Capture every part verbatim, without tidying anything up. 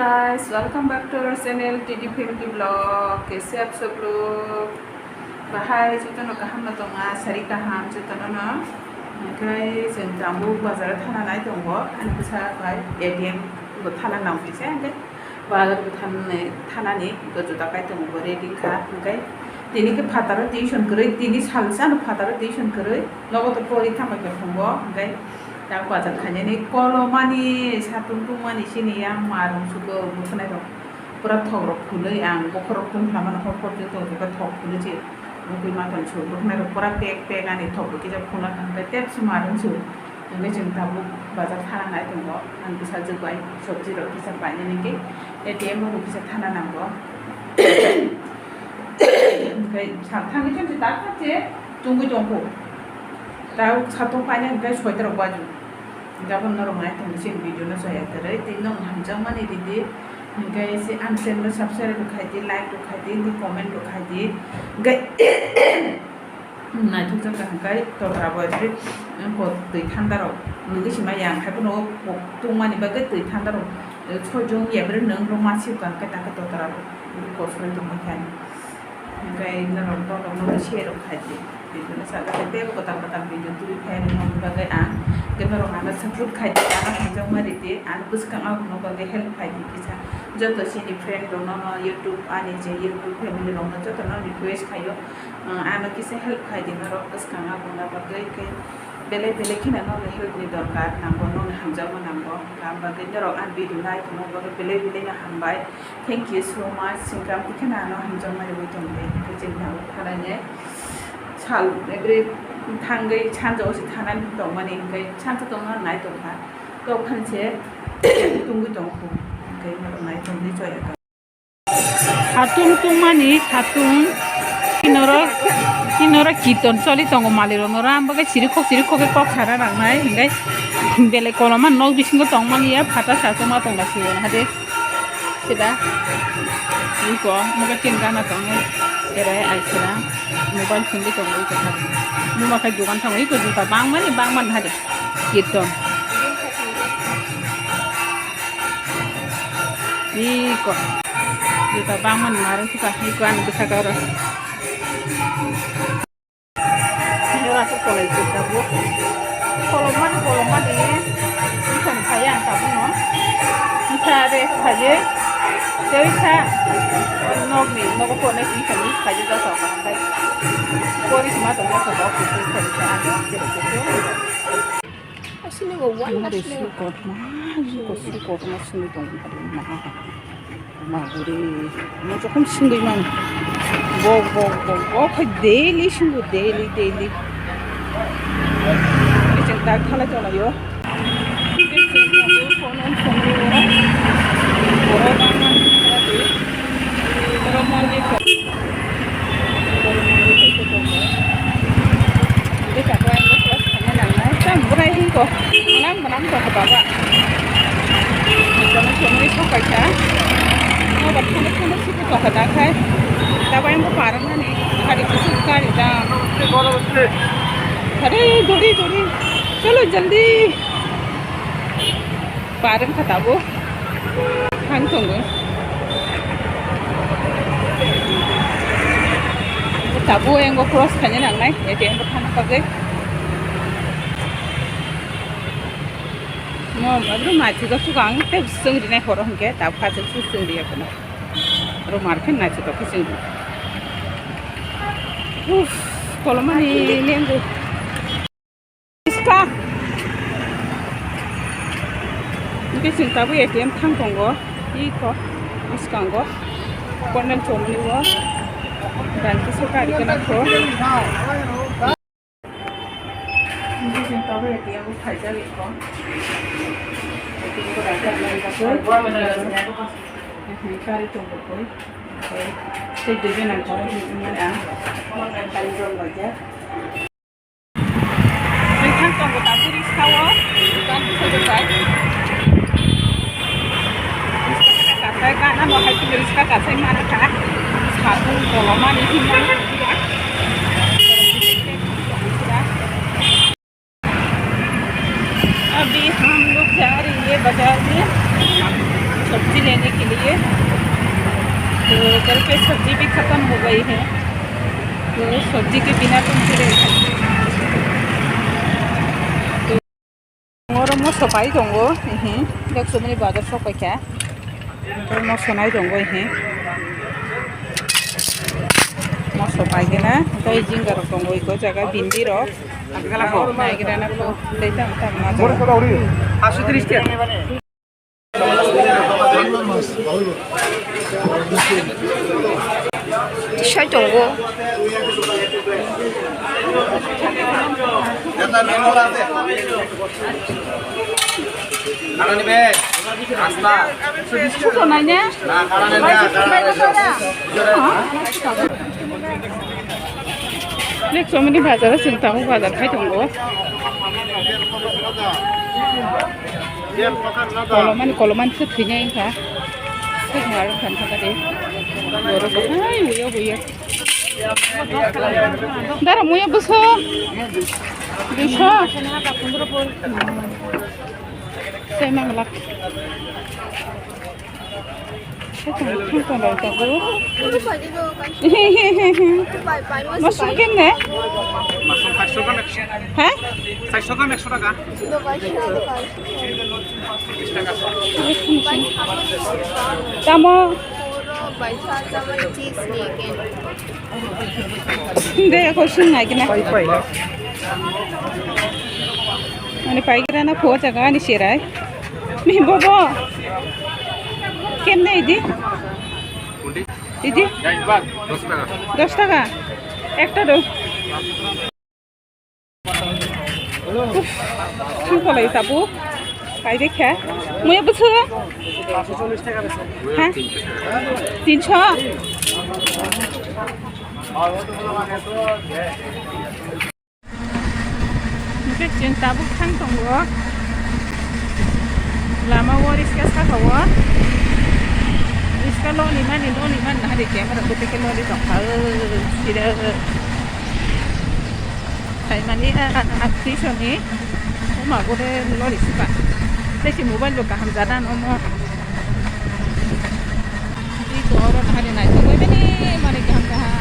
Guys, welcome back to our channel T D Family Vlog. Kaise aap sab log? Bahai jotono kaham no tonga, sari kaham jotono no. Hwnkhe chwng tabuk bazar thana nai tongo, ani bwsa bai A T M bo thana nang phai se, hwnkhe bazar bo thanani, thanani bo juda kai tongo, bo ready kha, hwnkhe tini khe phataro tuition kwrwi, tini salsa no phataro tuition kwrwi, nogo to pori thangbai khe phungo, hwnkhe tak bazar khainani kolomani satung tungmani sini yang marung sugo bwkhanai rok pura thok rok phunui ang bokhorok tungkha mano hor porjonto hwnkhe thok phunui se wngwi ma tong su bwkhanai rok pura pek pek ani thok bo kisa phunukha hwnkhe tep se marung su. Hwnkhe chwng tabuk bazar thana nai tongo, ang bwsajwk bai sobji rok kisa painani hwnkhe A T M o bo kisa thana nango. Hwnkhe sa thangwi chwng se dakha se tungwi tongkho. Tabuk satung painani hwnkhe soita rok baju. Gabon norok nai tongdi chini video no chaya kwrwi tei nong hamjakmani ridi. Hwnkhe se ang channel no subscribe rok khaidi, like rok khaidi, hwnkhe comment rok khaidi. Hwnkhe Naithok jak kaham kai totra bo je ko twi thanda rok nungwi sima yang hai bono kok tungmani bagwi twi thanda rok sojong ya bre nung rok ma sio kaham kai ta khe totra rok kosoi tongma khai hwnkhe norok borok no share rok khai di video no sajak tei tebo kwtal kwtal video tubui phai nini bagwi ang hwnkhe norok ano support khai di ano hamjakma ridi ano bwskang ang no bagwi help khai di kisa joto chini friend rok no YouTube ani je YouTube family rok no joto no request khaio. Ah, ano kisa help khai di norok bwskang aboni bagwi khe belai belai kheno nono help ni dorkar nango, nono hamjakma nango, aboni bagwi norok ani video nai tongma bagwi belai belai no hambai. Thank you so much. Singkam tikhe no ano hamjakma riwi tongdi, hwnkhe chini tabuk thanaini sal every thangwi sanja o se thanani tongmani, hwnkhe sanja tongno nai tongkha, tok phan se tungwi tongkhu, hwnkhe norok nai tongdi joya. Satung tungmani satung. Kinorok, kinorok kirton choli tongo mali rok norok. Ang bagwi siri khok siri khok khe kok sana rangnai hwnkhe belai koloma nok bisingo tongmani ya phata satung ma tongla siyo hade. Sida. Iko muga tin gana tongo. Erai ai sira mobile phone de tongo iko hade. Numa khai dogan thango iko juta bangmani bangmani hade. Kirton. Iko. Juta bangmani maro suka iko ani bwsaka oro. Jora se kolai juta bo. Kolomani kolomani. Isan kaya ang tabuno. Isa re khaje. Tei sa. Nokni nogo pone isan khaje jasa khaje. Pori sima to jasa khaje. Asini go wan asini. Sukot ma, sukot, sukot ma sini tong ma, ma, ma guri, ma jokhon singwi man, bok, bok, bok, bok, khai daily singo, daily, daily. Chwng tak thalai tonglaio. Phone on phone o, borok ang borok manwi kha. Bwskango ang bwskango thangna nangnai. Tamo bwrai hwnko. Manam manam tongkha baba. Tamo chongwi sokaikha. Nobar thangwi thangwi sibwi tongkha dakhai. Tabuk ang parwknani. Hari kuchuk gari da. Hari dori dori. Chalo jaldi. Parwng kha tabuk. Thang tongo. Tabuk engo cross khaina nangnai. A T M bo thangna bagwi. No, abro machi ga suka ang tei swng rinai horo hwnkhe tabuk kha swng swng riya kono. Aro markhe nachi tokhe swng ri. Uff, kolomani lengo. Iska. Hwnkhe chwng tabuk A T M thang tongo. Iko bwskango. Corner chomni o. Dan kisa kari gana kho. Hwnkhe chwng tabuk A T M o phaijak iko. A T M o raijak manjak. Kari tongo koi. Tei dui jon ang tongo hwnwi ang. Kari jon laijak. Bwkhak tongo tabuk riksao, dukan bwsajwk bai. Riska kaka kasai, gana bo hai khe riska kasai mana kha. Sabun kolomani hinmani. अभी हम लोग जा रही है बाजार में, हम सब्जी लेने के Sabji ke bina tum khe de. Oro moso pai tongo, ehe, dek somoni bazar sok paikha. Moso nai tongo, ehe. Moso pai gana, tei jinga rok tongo, iko jaga bindi rok. Nai gana na ko, tei tam tam ma. Aswk tris taka. Tisai tongo. Suko nai ne? Nek somoni bazar o chwng tabuk bazar khai tongo. Kolomani, kolomani se thwinai wngkha. Thwkma wngkha, wngkha de. Borok bo hai uya, uya. Dara muya bwso. Duiso. Tei mang lak. Mushroom kemne? Mushroom saish gram ekso. He? Saish gram ekso taka. Tamo? De, ko sung nai kena. Ani pai kira na pho jaga ani serai. Mi bobo. Kemne idi? Idi? Dos taka. Dos taka? Ekta do. Sing kolai tabu. Kai de kha. Muya bwswk? Ha? Tinsho? Hwnkhe chwng tabuk thang tongo. Lama o riska saka o. Riska loni mani, loni mani nahari camera kote ke loni tongkha o, sida. Saimani, ah, ah, ah, twisoni. Oma gore lori sipa. Tei si mobile bo kaham jana nomo. Iko oro nahari naisingwi bini mani kaham kaham.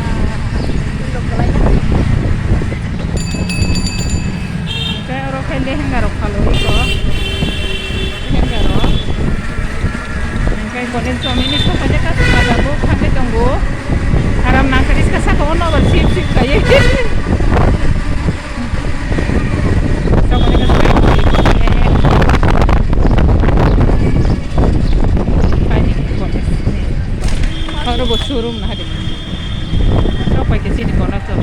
Tei oro khe lehenga rok phalo iko. Lehenga rok. Hingke konin chomini saka de kasu kajago khangke tongo. Aram nangkhe riska saka ono abar sip sip kaiye. Oro bo showroom na hadi. Sok pai ke sini kona sok.